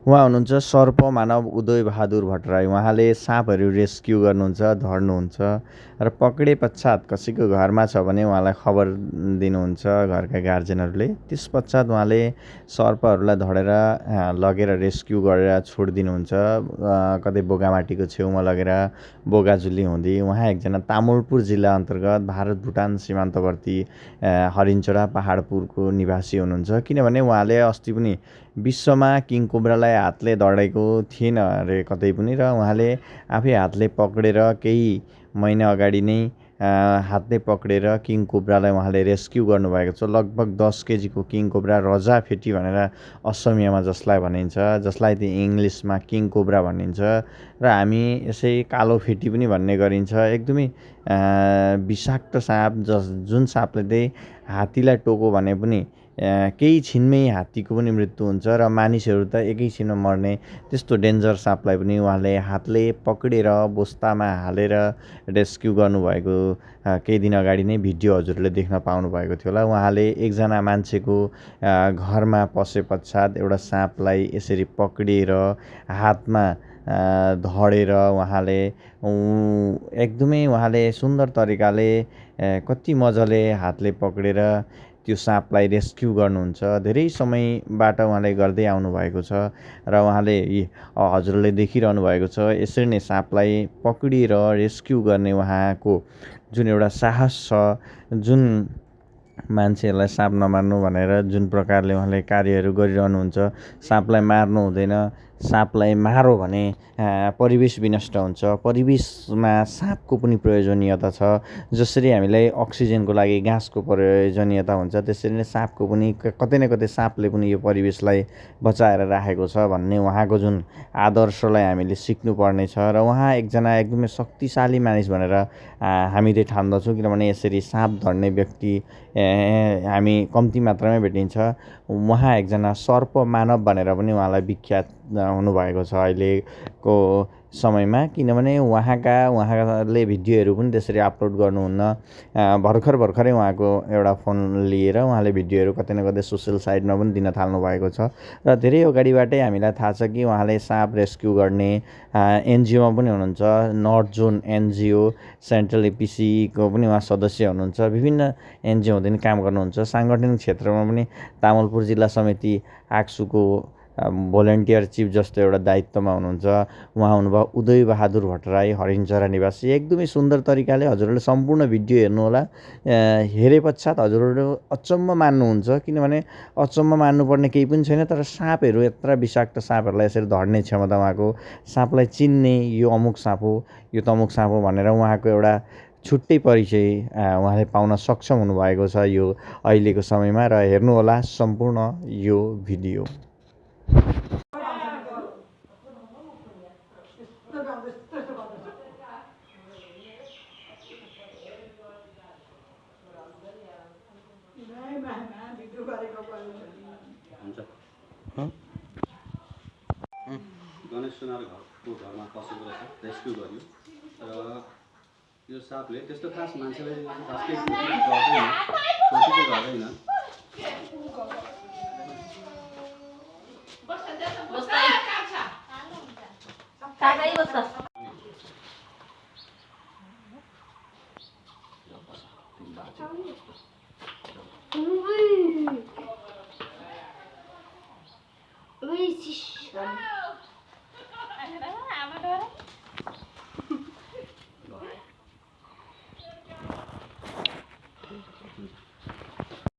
उहाँ हुनुहुन्छ सर्प मानव उदय बहादुर भट्टराई। उहाँले साँपहरू रेस्क्यु गर्नुहुन्छ, धर्नुहुन्छ र पक्रे पश्चात कसैको घरमा छ भने उहाँलाई खबर दिनुहुन्छ घरका गार्जेनहरूले। त्यस पश्चात उहाँले सर्पहरूलाई धरेर लगेर रेस्क्यु गरेर छोडिदिनुहुन्छ कतै बोगामाटीको छेउमा लगेर बोगाजुली हुँदी। उहाँ एकजना तामुलपुर जिल्ला अन्तर्गत भारत भुटान सीमान्तवर्ती हरिणचोडा पहाडपुरको निवासी हुनुहुन्छ। किनभने उहाँले अस्ति पनि विश्वमा किङ कोब्रालाई हातले दौडेको थिएन अरे कतै पनि, र उहाँले आफै हातले पक्रेर केही महिना अगाडि नै हातले पक्रेर किङ कोब्रालाई उहाँले रेस्क्यु गर्नुभएको छ। लगभग 10 केजीको किङ कोब्रा रजा फेटी भनेर असमियामा जसलाई भनिन्छ, जसलाई चाहिँ इङ्ग्लिसमा किङ कोब्रा भनिन्छ र हामी यसै कालो फेटी पनि भन्ने गरिन्छ। एकदमै विषाक्त साँप जुन साँपले चाहिँ हात्तीलाई टोक्यो भने पनि केही छिनमै हात्तीको पनि मृत्यु हुन्छ र मानिसहरू त एकैछिनमा मर्ने त्यस्तो डेन्जर साँपलाई पनि उहाँले हातले पक्रेर बस्तामा हालेर रेस्क्यु गर्नुभएको केही दिन अगाडि नै भिडियो हजुरले देख्न पाउनुभएको थियो होला। उहाँले एकजना मान्छेको घरमा पसे पश्चात एउटा साँपलाई यसरी पक्रिएर हातमा धडेर उहाँले एकदमै उहाँले सुन्दर तरिकाले कति मजाले हातले पक्रेर त्यो साँपलाई रेस्क्यु गर्नुहुन्छ। धेरै समयबाट उहाँले गर्दै आउनुभएको छ र उहाँले हजुरले देखिरहनु भएको छ यसरी नै साँपलाई पक्रिएर रेस्क्यु गर्ने उहाँको जुन एउटा साहस छ, जुन मान्छेहरूलाई साँप नमार्नु भनेर जुन प्रकारले उहाँले कार्यहरू गरिरहनुहुन्छ। साँपलाई मार्नु हुँदैन, साँपलाई मार्यो भने परिवेश विनष्ट हुन्छ। परिवेशमा साँपको पनि प्रयोजनीयता छ। जसरी हामीलाई अक्सिजनको लागि घाँसको प्रयोजनीयता हुन्छ, त्यसरी नै साँपको पनि कतै न कतै साँपले पनि यो परिवेशलाई बचाएर राखेको छ भन्ने उहाँको जुन आदर्शलाई हामीले सिक्नुपर्ने छ। र उहाँ एकजना एकदमै शक्तिशाली मानिस भनेर हामीले ठान्दछौँ। किनभने यसरी साँप धर्ने व्यक्ति हामी कम्ती मात्रामै भेटिन्छ। उहाँ एकजना सर्प मानव भनेर पनि उहाँलाई विख्यात हुनुभएको छ अहिलेको समयमा। किनभने उहाँले भिडियोहरू पनि त्यसरी अपलोड गर्नुहुन्न। भर्खरै उहाँको एउटा फोन लिएर उहाँले भिडियोहरू कतै न कतै सोसियल साइटमा पनि दिन थाल्नु भएको छ र धेरै अगाडिबाटै हामीलाई थाहा छ कि उहाँले साँप रेस्क्यु गर्ने एनजिओमा पनि हुनुहुन्छ। नर्थ जोन एनजिओ सेन्ट्रल एपिसीको पनि उहाँ सदस्य हुनुहुन्छ। विभिन्न एनजिओ हुँदै काम गर्नुहुन्छ। साङ्गठनिक क्षेत्रमा पनि तामुलपुर जिल्ला समिति आक्सुको भोलिन्टियर चिफ जस्तो एउटा दायित्वमा हुनुहुन्छ। उहाँ हुनुभयो उदय बहादुर भट्टराई, हरिणचरा निवासी। एकदमै सुन्दर तरिकाले हजुरहरूले सम्पूर्ण भिडियो हेर्नुहोला। हेरे पश्चात हजुरहरू अचम्म मान्नुहुन्छ। किनभने अचम्म मान्नुपर्ने केही पनि छैन, तर साँपहरू यत्र विषाक्त साँपहरूलाई यसरी धर्ने क्षमता उहाँको, साँपलाई चिन्ने यो अमुक साँप हो, यो तमुक साँप हो भनेर उहाँको एउटा छुट्टै परिचय उहाँले पाउन सक्षम हुनुभएको छ यो अहिलेको समयमा। र हेर्नुहोला सम्पूर्ण यो भिडियो। गणेश सुनारको घरमा पसेको रहेछ, रेस्क्यु गर्यो। र यो साँपले त्यस्तो खास मान्छेलाई खासै क्षति गर्दैन।